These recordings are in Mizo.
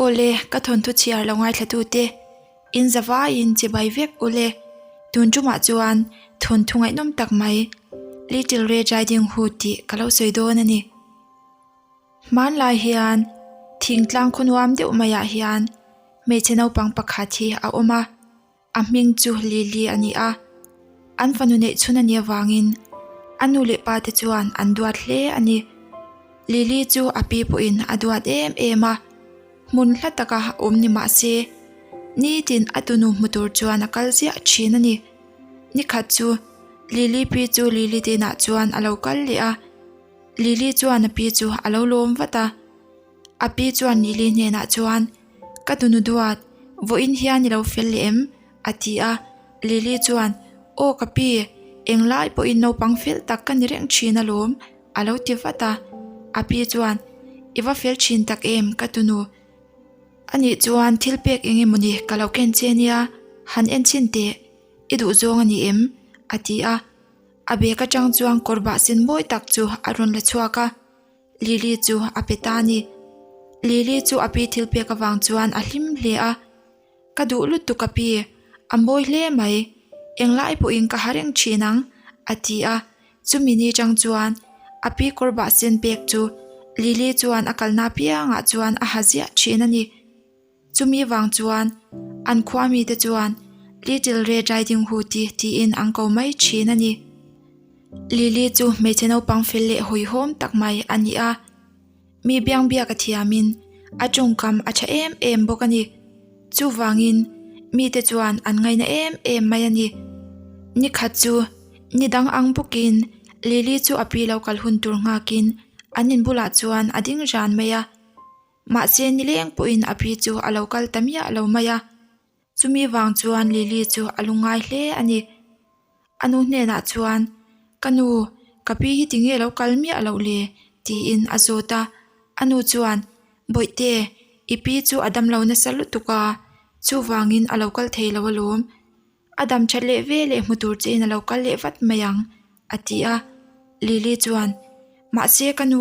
Awle, ka thawnthu chhiar lo ngaithlatute, in zavaiin chibai vek ule. Tun tumah chuan thawnthu ngaihnawm tak mai, Little Red Riding Hood tih ka lo sawi dawn a ni. Hmanlai hian thingtlang khawnuam deuh maiah hian hmeichhe naupang pakhat hi a awm a. A hming chu Lily a ni a, an fanu neih chhun a nih avangin a nu leh pa te chuan an duat hle a ni. Lily chu a pi pawhin a duat em em a, hmun hla taka awm ni mah se nitin a tunu hmu tur chuan a kal ziah thin a ni. Nikhat chu Lily pi chu Lily te inah chuan a lo kal leh a, Lily chuan a pi chu a lo lawm vat a. A pi chuan Lily hnenah chuan, Ka tunu duat, vawiin hian i lo fel leh em? a ti a. Lily chuan, Aw ka pi, englai pawhin naupang fel tak ka ni reng thin alawm, a lo ti vat a. A pi chuan, I va fel thin tak em, ka tunu. Anih chuan thil pek eng emawni ka lo ken che nia, han en chhin teh, i duhzawng a ni em? a ti a. A bag atang chuan kawr bah sen mawi tak chu a rawn la chhuak a. Lily chu a pe ta a ni. Lily chu a pi thil pek avang chuan a hlim hle a, Ka duh lutuk a pi, a mawi hle mai, englai pawhin ka ha reng thin ang, a ti a. Chumi ni tang chuan a pi kawr bah sen pek chu Lily chuan a kalna piangah chuan a ha ziah thin a ni. Chumi vang chuan an khua mite chuan Little Red Riding Hood ti tiin an ko mai thin a ni. Lily chu hmeichhe naupang fel leh hawihhawm tak mai a ni a, mi biangbiak a thiamin a tawngkam a tha em em bawk a ni. Chuvangin mite chuan an ngaina em em mai a ni. Nikhat chu ni dang ang bawkin Lily chu a pi lo kal hun tur nghakin an inbulah chuan a ding ran mai a. Mahse nileng pawhin a pi chu a lo kal ta miah lo mai a, chumi vang chuan Lily chu a lungngai hle a ni. A nu hnenah chuan, Ka nu, ka pi hi tinge lo kal miah loh le? tiin a zawt a. A nu chuan, Bawihte, i pi chu a damlo nasa lutuk a, chuvangin a lo kal thei lo alawm. A dam that leh ve leh hmu tur chein a lo kal leh vat mai ang, a ti a. Lily chuan, Mahse ka nu,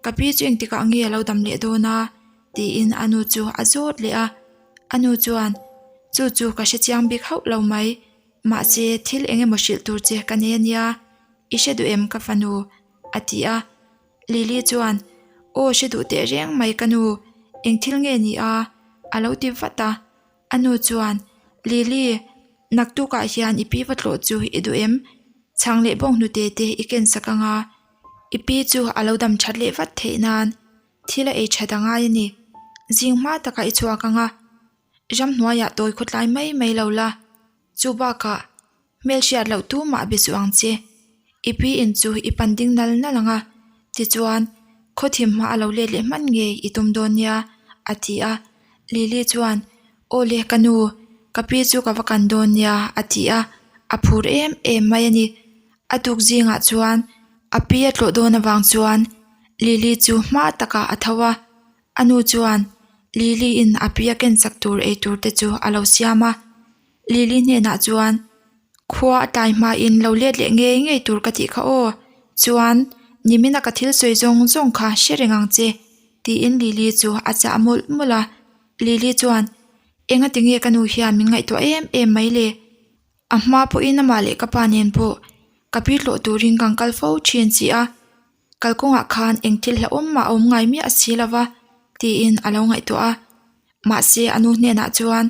ka pi chu engtikah nge a lo dam leh dawn a? tiin a nu chu a zawt leh a. A nu chuan, Chu chu ka hre chiang bik hauh lo mai, mahse thil eng emaw hrilh tur che ka nei a nia, i hre duh em ka fanu? a ti a. Lily chuan, Aw hre duh teh reng mai ka nu, eng thil nge ni a? a lo ti vat a. A nu chuan, Lily, naktukah hian i pi va tlawh chu i duh em? Chhang leh bawng hnute te i ken sak ang a, i pi chu a lo dam that leh vat theih nan thil a ei that a ngai a ni. Zing hma takah i chhuak ang a, ramhnuaiah tawi khawtlai mai mai lo la, chu bakah Hmelhriat loh tumah be suh ang che. I pi in chu i pan ding nal nal ang a, tichuan khawthim hma a lo let leh hman ngei i tum dawn nia, a ti a. Lily chuan, Aw le ka nu, ka pi chu ka va kan dawn nia, a ti a, a phur em em mai a ni. A tuk zingah chuan a pi a tlawh dawn avang chuan Lily chu hma takah a tho a, a nu chuan Lily in a pi a ken chak tur ei tur te chu a lo siam a. Lily hnenah chuan, Khua a tlai hmain lo let leh ngei ngei tur ka tih kha aw, chuan nimina ka thil sawi zawng zawng kha hre reng ang che, tiin Lily chu a chah mawlh mawlh a. Lily chuan, Enga tinge ka nu hian min ngaihtuah em em mai le? A hma pawhin amah leh ka pa nen pawh ka pi tlawh turin kan kal fo thin si a, kalkawngah khan eng thil hlauhawm mah a awm ngai miah si lo va, tiin a lo ngaihtuah a. Mahse a nu hnenah chuan,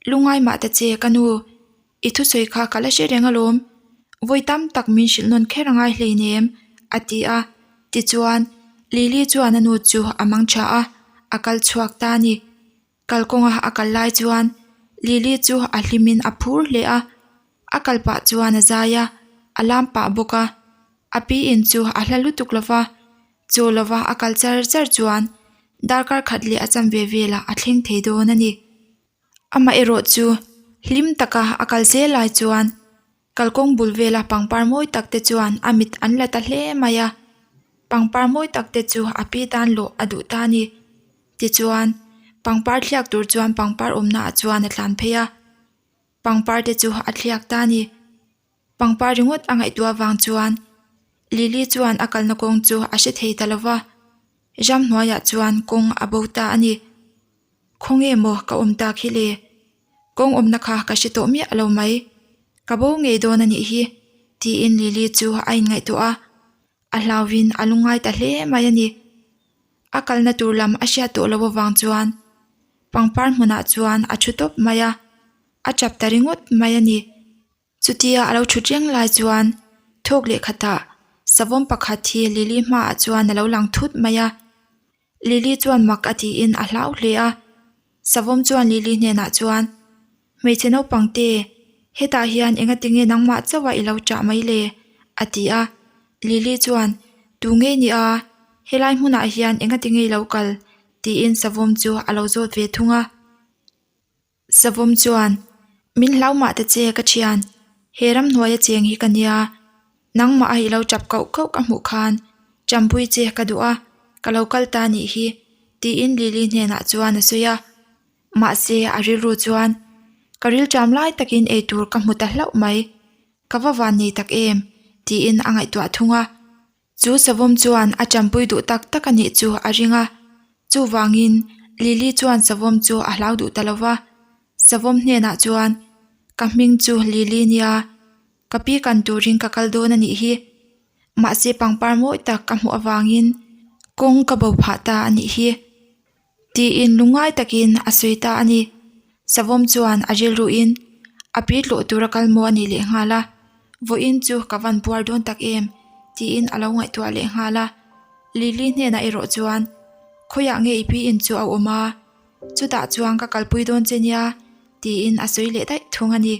Lungngai mah ta che ka nu, i thusawi kha ka la hre reng alawm, vawi tam tak min hrilh nawn kher a ngai hleinem, a ti a. Tichuan, Lily chuan a nu chu a mang tha a, a kal chhuak ta a ni. Kalkawnga a kal lai chuan Lily chu a hlimin a phur hle a, a kal pah chuan a zai a, a lam pah bawk a. A pi in chu a hla lutuk lo va, chaw lova a kal char char chuan darkar khat leh a cham ve velah a thleng thei dawn a ni. Amaherawh chu hlim taka a kal zel lai chuan Kalkawng bul vela pangpar mawi tak te chuan a mit an la ta hle mai a, pangpar mawi tak te chu a pi tan lawh a duh ta a ni. Tichuan, pangpar thliak tur chuan pangpar awmna ah chuan a tlan phei a, pangpar te chu a thliak ta a ni. Pangpar ringawt a ngaihtuah vang chuan Lily chuan a kalna kawng chu a hre thei ta lo va, ramhnuaiah chuan kawng a bo ta a ni. Khawnge maw ka awm tak hi le? Kawng awmna kha ka hre tawh miah lo mai. Ka bo ngei dawn a nih hi, tiin Lily chu a inngaihtuah a. A hlauhin a lungngai ta hle mai a ni. A kalna tur lam a hriat tawh loh avang chuan pangpar hmunah chuan a thu tawp mai a, a tap ta ringawt mai a ni. Chutia a lo thut reng lai chuan thawk leh khatah savawm pakhat hi Lily hmaah chuan a lo lang thut mai a. Lily chuan mak a tiin a hlau hle a. Savawm chuan Lily hnenah chuan, Hmeichhe naupang te, hetah hian engatinge nangmah chauha i lo ṭah mai le? a ti a. Lily chuan, Tu nge ni a? Helai hmunah hian engatinge i lo kal? tiin savawm chu a lo zawt ve thung a. Savawm chuan, Min hlau mah ta che ka thian, he ramhnuaia cheng hi ka nia. Nangmah a i lo tap kauh kauh ka hmuh khan Champui che ka duh a, ka lo kal ta nih hi, tiin Lily hnenah chuan a sawi a. Mahse, a rilru chuan, Ka rilṭam lai takin eitur ka hmu ta hlauh mai, ka va van nei tak em, tiin a ngaihtuah thung a. Chu savawm chuan a ṭampui duh tak tak a nih chu a ring a, chuvangin Lily chuan savawm chu a hlau duh ta lo va. Savawm hnenah chuan, Ka hming chu Lily nia, ka pi kan turin ka kal dawn a nih hi. Mahse pangpar mawi tak ka hmuh avangin kawng ka bo phah ta a nih hi. Tiin lungngai takin a sawi ta a ni. Savawm chuan a rilruin a pi tlawh tura kal maw a nih leh nghal a, Vawiin chu ka van buar dawn tak em? tiin a lo ngaihtuah leh nghal a. Lily hnenah erawh chuan, Khawiah nge i pi in chu a awm a? Chutah chuan ka kalpui dawn che nia, tiin a sawi leh daih thung a ni.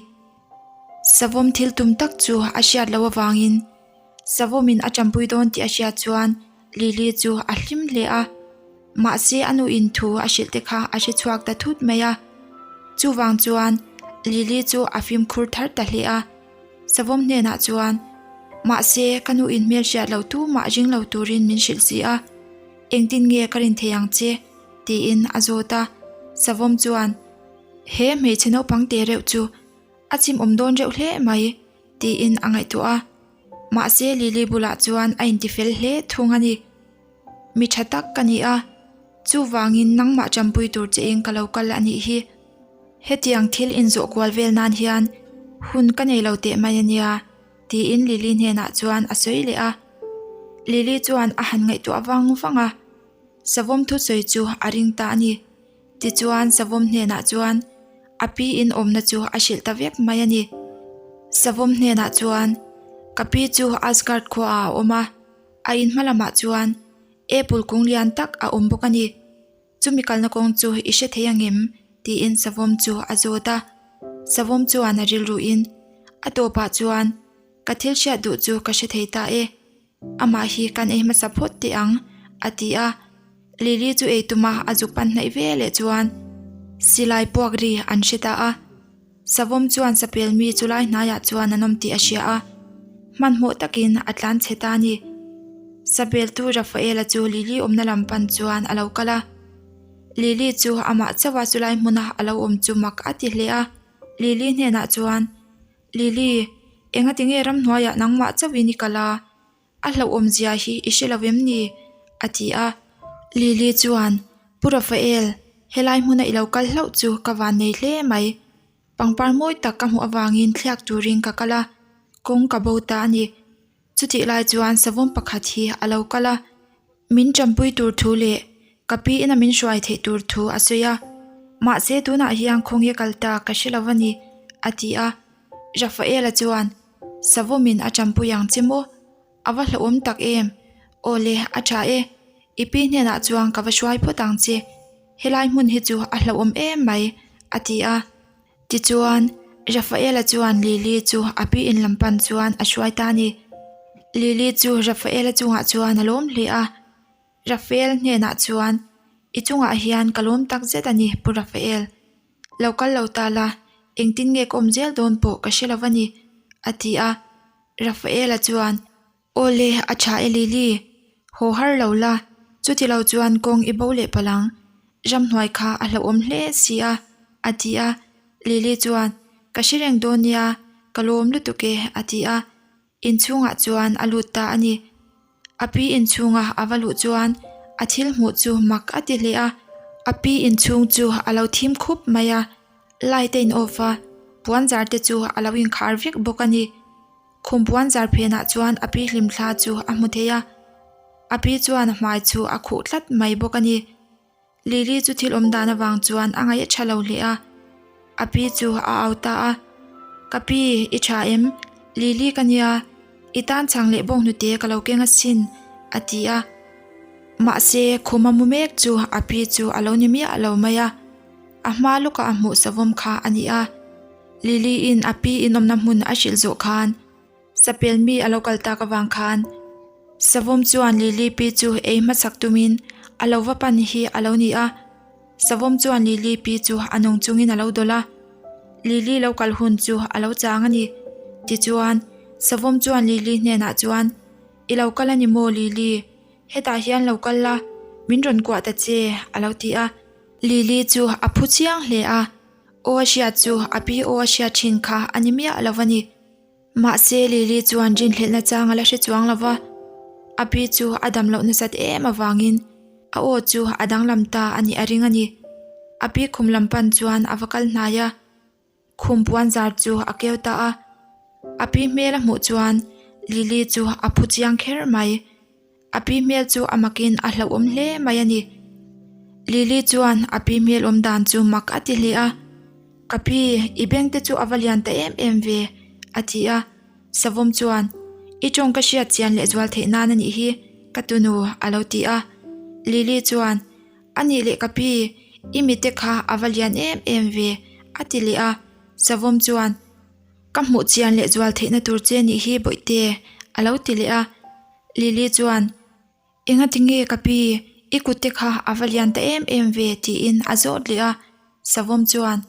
Savawm thil tum tak chu a hriat loh avangin Savawmin a ṭampui dawn tih a hriat chuan Lily chu a hlim hle a. Mahse a nuin thu a hrilh te kha a hre chhuak ta thut mai a. Chuvang chuan Lily chu a fimkhur thar ta hle a. Savawm hnenah chuan, Mahse ka nuin hmel hriat lo tumah ring lo turin min hrilh si a. Engtin nge ka rin thei ang che? tiin a zawt a. Savawm chuan, He hmeichhe naupang te reuh chu a chimawm dawn reuh hle mai. Tiin a ngaihtuah a, mahse Lily bulah chuan a intifel hle thung a ni. Mi tha tak ka ni a, chuvangin nangmah ṭampui tur che in ka lo kal a nih hi. Hetiang thil inzawh kual vel nan hian hun ka nei lo teh mai a nia, tiin Lily hnenah chuan a sawi leh a. Lily chuan a han ngaihtuah vang vang a, Savawm thusawi chu a ring ta a ni. Tichuan Savawm hnenah chuan a pi in awmna chu a hrilh ta vek mai a ni. Savawm hnenah chuan ka pi chu Asgard khuaah a awm a, a in hma lamah chuan apple kung lian tak a awm bawk a ni. Chumi kalna kawng chu i hre thei angem? tiin Savawm chu a zawt a. Savawm chuan a rilruin a tawpah chuan ka thil hriat duh chu ka hre thei ta e. Amah hi kan ei hmasa phawt teh ang, a ti a. Lily chu ei tuma a zuk pan hnaih ve leh chuan silai puak ri an hre ta a. Savawm chuan sapel mi chu lai hnaiah chuan an awm tih a hria a, hmanhmawh takin a tlan chhe ta a ni. Sapeltu Rafaela chu Lily awmna lam pan chuan a lo kal a. Lily chu amah chauha chulai hmuna a lo awm chu mak a ti hle a. Lily hnenah chuan. Lily, engati nge ramhnuaiah nangmah chauhin i kal a? A hlauhawmzia hi i hre lo em ni? a ti a. Lily chuan, Pu Rafael, helai hmuna i lo kal hlauh chu ka van nei hle mai. Pangpar mawi tak ka hmuh avangin thliak turin ka kal a, kawng ka bo ta a ni. Chutih lai chuan savawm pakhat hi a lo kal a, min ṭampui tur thu leh ka pi ina min hruai theih tur thu a sawi a. Mahse tunah hian khawnge kal ta ka hre lo a ni, a ti a. Rafaela chuan, Savawmin a ṭampui ang che maw? A va hlauhawm tak em? Aw le, a ṭha e. I pi hnenah chuan ka va hruai phawt ang che. Helai hmun hi chu a hlauhawm em mai, a ti a. Tichuan, Rafaela chuan Lily chu a pi in lam pan chuan a hruai ta a ni. Lily chu Rafaela chungah chuan a lawm hle a. Rafael hnenah chuan, I chungah hian ka lawm tak zet a ni, Pu Rafael. Lo kal lo ta la, engtin nge ka awm zel dawn pawh ka hre lo a ni, a ti a. Rafaela chuan, Aw le, a tha e Lily. Haw har lo la, chuti lo chuan kawng i bo leh palh ang. Ramhnuai kha a hlauhawm hle si a, a ti a. Lily chuan, Ka hre reng dawn nia, ka lawm lutuk e, a ti a. Inchhungah chuan a lut ta a ni. A pi inchhunga a va luh chuan a thil hmuh chu mak a ti hle a. A pi inchhung chu a lo thim khup mai a, light a in off a, puan zar te chu a lo inkhar vek bawk a ni. Khum puan zar phenah chuan a pi hlimthla chu a hmu thei a, a pi chuan a hmai chu a khuh tlat mai bawk a ni. Lily chu thil awm dan avang chuan a ngaih a tha lo hle a, a pi chu a au ta a, Ka pi, i tha em? Lily ka nia, i tan chhang leh bawng hnute ka lo keng asin, a ti a. Mahse, khum a mu mek chu a pi chu a lo ni miah lo mai a, a hma lawkah a hmuh savawm kha a ni a. Lily in a pi inawmna hmun a hrilh zawh khan Sapel mi a lo kal tak avang khan Savawm chuan Lily pi chu ei hmasak tumin a lo va pan hi a lo ni a. Savawm chuan Lily pi chu a nung chungin a lo dawlh a, Lily lo kal hun chu a lo chang a ni. Tichuan, Savawm chuan Lily hnenah chuan, I lo kal a ni maw Lily? Hetah hian lo kal la, min rawn kuah ta che, a lo ti a. Lily chu a phu chiang hle a, aw a hriat chu a pi aw a hriat thin kha a ni miah lo a ni. Mahse Lily chuan rinhlelhna chang a la hre chuang lo va, a pi chu a dam loh nasat em avangin a aw chu a danglam ta a nih a ring a ni. A pi khum lam pan chuan a va kal hnai a, khum puan zar chu a keu ta a. A pi hmel a hmuh chuan Lily chu a phu chiang kher mai. A pi hmel chu a makin a hlauhawm hle mai a ni. Lily chuan a pi hmel awm dan chu mak a ti hle a, Ka pi, i beng te chu a va lian ta em em ve, a ti a. Savawm chuan, I tawng ka hriat chian leh zual theih nan a nih hi, ka tunu, a lo ti a. Lily chuan, A nih leh ka pi, i mite kha a va lian em em ve, a ti leh a. Savawm chuan, Ka hmuh chian leh zual theihna tur che nih hi bawihte, a lo ti leh a. Lily chuan, Engati nge ka pi, i kutte kha a va lian ta em em ve tiin a zawt leh a. Savawm chuan,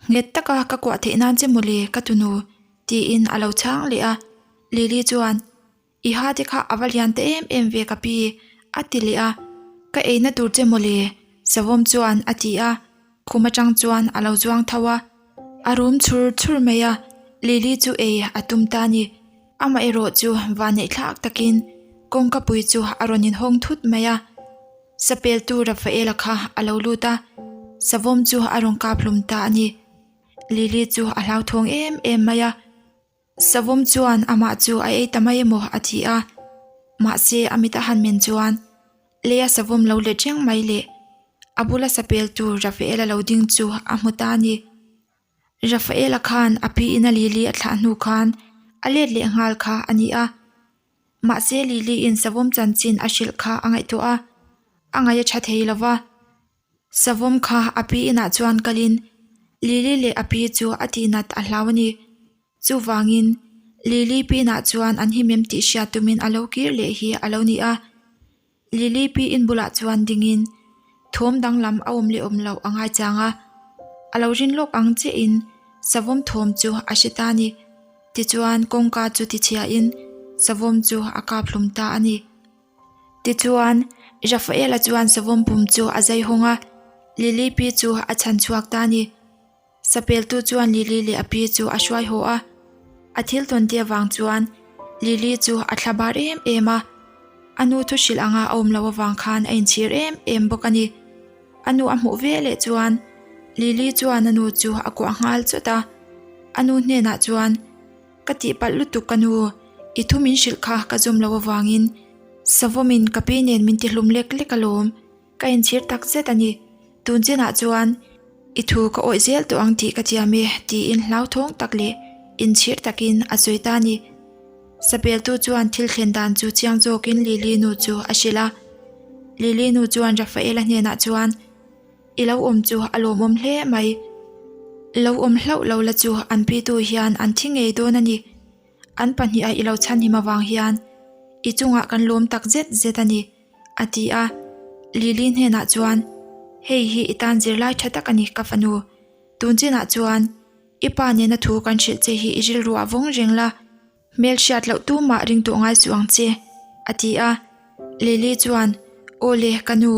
Nghet taka ka kuah theih nan che mawle ka tunu tiin a lo chhang leh a. Lily chuan, I ha te kha a va lian ta em em ve ka pi a ti leh a. Ka eina tur che mawle Savawm chuan a ti a. Khum atang chuan a lo zuang tho a, a rum chhur chhur mai a, Lily chu ei a tum ta a ni. Amaherawh chu vanneih thlak takin kawngka pui chu a rawn inhawng thut mai a, sapeltu Rafaela kha a lo lut a, savawm chu a rawn kap hlum ta a ni. Lily chu a hlauthawng em em mai a. Savawm chuan amah chu a ei ta mai emaw a ti a, mahse a mit a han men chuan leia savawm lo let reng mai leh a bula sapel tur Rafaela lo ding chu a hmu ta a ni. Rafaela khan a piin a Lily a thlah hnu khan a let leh nghal kha a ni a, mahse Lily in savawm chanchin a hrilh kha a ngaihtuah a, a ngaih a tha thei lo va. Savawm kha a pi inah chuan kalin Lily leh a pi chu a tihnat a hlau a ni. Chuvangin Lily pi inah chuan an him em tih hriat tumin a lo kir leh hi a lo ni a. Lily pi in bulah chuan dingin thawm danglam a awm leh awm loh a ngaichang a, a lo rin lawk ang chiahin savawm thawm chu a hre ta a ni. Tichuan kawngka chu tichhiahin savawm chu a kap hlum ta a ni. Tichuan, Rafaela chuan savawm pum chu a zai hawng a, Lily pi chu a chhan chhuak ta a ni. Sapeltu chuan Lily leh a pi chu a hruai haw a, a thil tawn te avang chuan Lily chu a thla bar em em a, a nu thu hrilh anga a awm loh avang khan a inchhir em em bawk a ni. A nu a hmuh ve leh chuan Lily chuan a nu chu a kuah nghal chawt a, a nu hnenah chuan, Ka tihpalh lutuk ka nu, i thu min hrilh kha ka zawm loh avangin Savawmin ka pi nen min tihlum lek lek alawm, ka inchhir tak zet a ni. Tun chinah chuan i thu ka awih zel tawh ang tih ka tiam e tiin hlauthawng tak leh inchhir takin a sawi ta a ni. Sapeltu chuan thil thlen dan chu chiang zawkin Lily nu chu a hrilh a. Lily nu chuan Rafaela hnenah chuan, I lo awm chu a lawmawm hle mai. Lo awm hlauh lo la chu an pitu hian an thi ngei dawn a ni. An pahniha i lo chhanhim avang hian i chungah kan lawm tak zet zet a ni, a ti a. Lily hnenah chuan, Hei hi i tan zirlai tha tak a ni ka fanu. Tun chinah chuan i pa nena thu kan hrilh che hi i rilruah vawng reng la. Hmel hriat loh tumah ring tawh ngai suh ang che, a ti a. Lily chuan, Aw le, ka nu,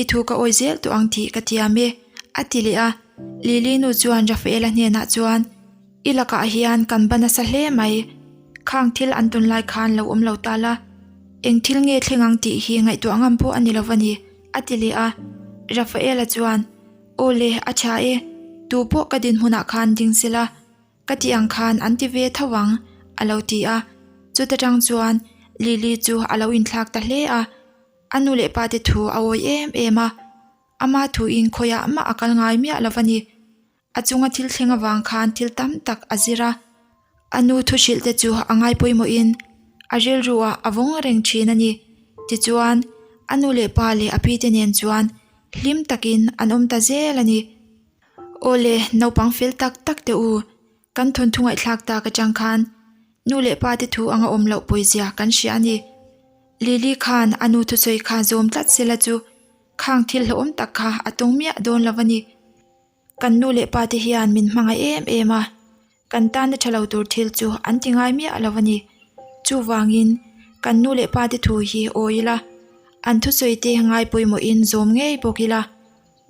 i thu ka awi zel tawh ang tih ka tiam e, a ti leh a. Lily nu chuan Rafaela hnenah chuan, I lakah hian kan ba nasa hle mai. Khang thil an tawn lai khan lo awm lo ta la, eng thil nge thleng ang tih hi ngaihtuah ngam pawh a ni lo va ni, a ti leh a. Rafaela chuan, Aw le, a tha e, tu pawh ka dinhmunah khan ding sela, ka ti ang khan an ti ve tho ang, a lo ti a. Chuta tang chuan Lily chu a lo inthlak ta hle a, a nu leh pa te thu a awi em em a, ama thuin khawiah mah a kal ngai miah lo a ni. A chunga thil thleng avang khan thil tam tak a zir a, a nu thu hrilh te chu a ngai pawimawhin a rilru ah a vawng reng thin a ni. Tichuan, a nu leh pa leh a pi te nen chuan hlim takin an awm ta zel a ni. Aw le, naupang fel tak tak te u, kan thawnthu ngaihthlak tak atang khan nu leh pa te thu anga awm loh pawizia kan hria a ni. Lily khan a nu thusawi kha zawm tlat sela chu khang thil hlauhawm tak kha a tawng miah dawn lo a ni. Kan nu leh pa te hian min hmangaih em em a, kan tana tha lo tur thil chu an ti ngai miah lo a ni. Chuvangin kan nu leh pa te thu hi awi ila, an thusawi te ngai pawimawhin zawm ngei bawk ila,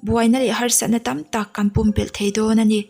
buaina leh harsatna tam tak kan pumpelh thei dawn a ni.